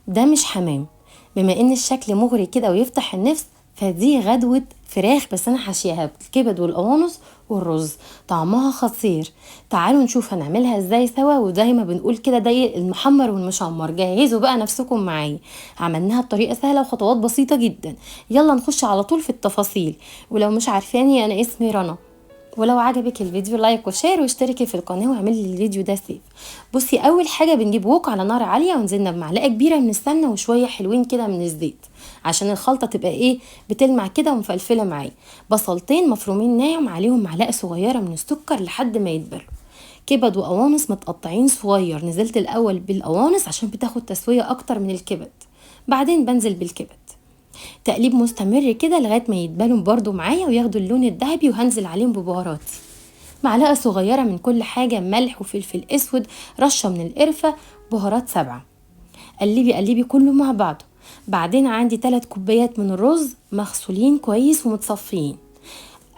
ده مش حمام. بما ان الشكل مغري كده ويفتح النفس، فدي غدوة فراخ بس انا حاشيها بالكبد والقوانص والرز، طعمها خطير. تعالوا نشوف هنعملها ازاي سوا. وزي ما بنقول كده ده المحمر والمشمر، جهزوا بقى نفسكم معايا. عملناها بطريقة سهلة وخطوات بسيطة جدا. يلا نخش على طول في التفاصيل. ولو مش عارفاني انا اسمي رنا، ولو عجبك الفيديو like و share واشتركي في القناة واعملي الفيديو ده save. بصي، اول حاجة بنجيب wok على نار عالية ونزلنا بمعلقه كبيرة من السمنة وشوية حلوين كده من الزيت عشان الخلطة تبقى ايه، بتلمع كده ومفلفله معايا. بصلتين مفرومين ناعم عليهم معلقه صغيرة من السكر لحد ما يدبلوا. كبد وقوانص متقطعين صغير، نزلت الاول بالقوانص عشان بتاخد تسويه اكتر من الكبد، بعدين بنزل بالكبد. تقليب مستمر كده لغاية ما يتبلوا برضو معايا وياخدوا اللون الذهبي، وهنزل عليهم ببهاراتي. معلقه صغيرة من كل حاجة، ملح وفلفل اسود، رشه من القرفه، بهارات 7. قلبي قلبي كله مع بعضه. بعدين عندي 3 كوبايات من الرز مغسولين كويس ومتصفيين.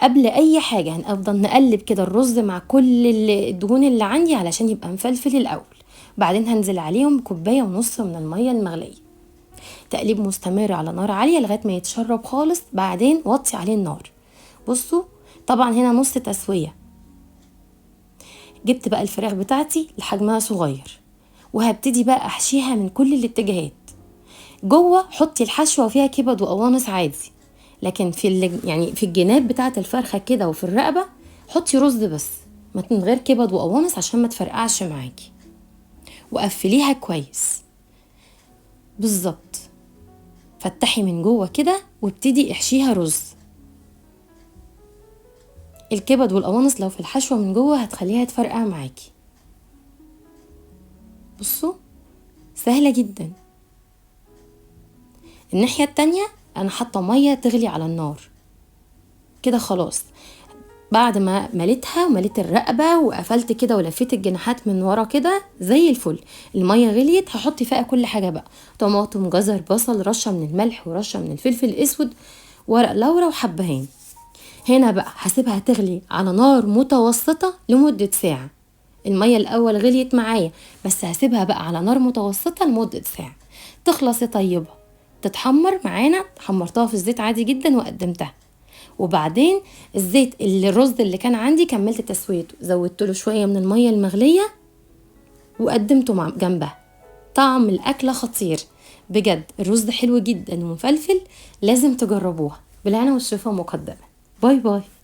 قبل اي حاجة هنفضل نقلب كده الرز مع كل الدهون اللي عندي علشان يبقى مفلفل الاول. بعدين هنزل عليهم كوباية ونص من المية المغليه. تقليب مستمر على نار عالية لغاية ما يتشرب خالص، بعدين وطي عليه النار. بصوا طبعا هنا نص تسويه. جبت بقى الفراخ بتاعتي لحجمها صغير، وهبتدي بقى احشيها من كل الاتجاهات. جوه حطي الحشوه وفيها كبد وقوانص عادي، لكن في يعني في الجناب بتاعه الفرخه كده وفي الرقبة حطي رز بس، من غير كبد وقوانص عشان ما تفرقعش معاكي. وقفليها كويس بالظبط، فتحي من جوه كده وابتدي احشيها رز. الكبد والقوانص لو في الحشوه من جوه هتخليها تفرقع معاكي. بصوا سهلة جدا. الناحية التانية انا حاطه مية تغلي على النار كده خلاص. بعد ما مليتها ومليت الرقبة وقفلت كده ولفيت الجناحات من ورا كده زي الفل، المية غليت هحط فيها كل حاجة بقى، طماطم، جزر، بصل، رشه من الملح ورشه من الفلفل الاسود، ورق لورا وحبهان. هنا بقى هسيبها تغلي على نار متوسطه لمدة ساعة. المية الاول غليت معايا، بس هسيبها بقى على نار متوسطه لمدة ساعة تخلص طيبة، تتحمر معانا. حمرتها في الزيت عادي جدا وقدمتها. وبعدين الزيت اللي الرز اللي كان عندي كملت تسويته، زودت له شوية من المية المغليه وقدمته مع جنبها. طعم الاكلة خطير بجد، الرز حلو جدا ومفلفل، لازم تجربوها. بالهنا والشفا مقدما. bye bye.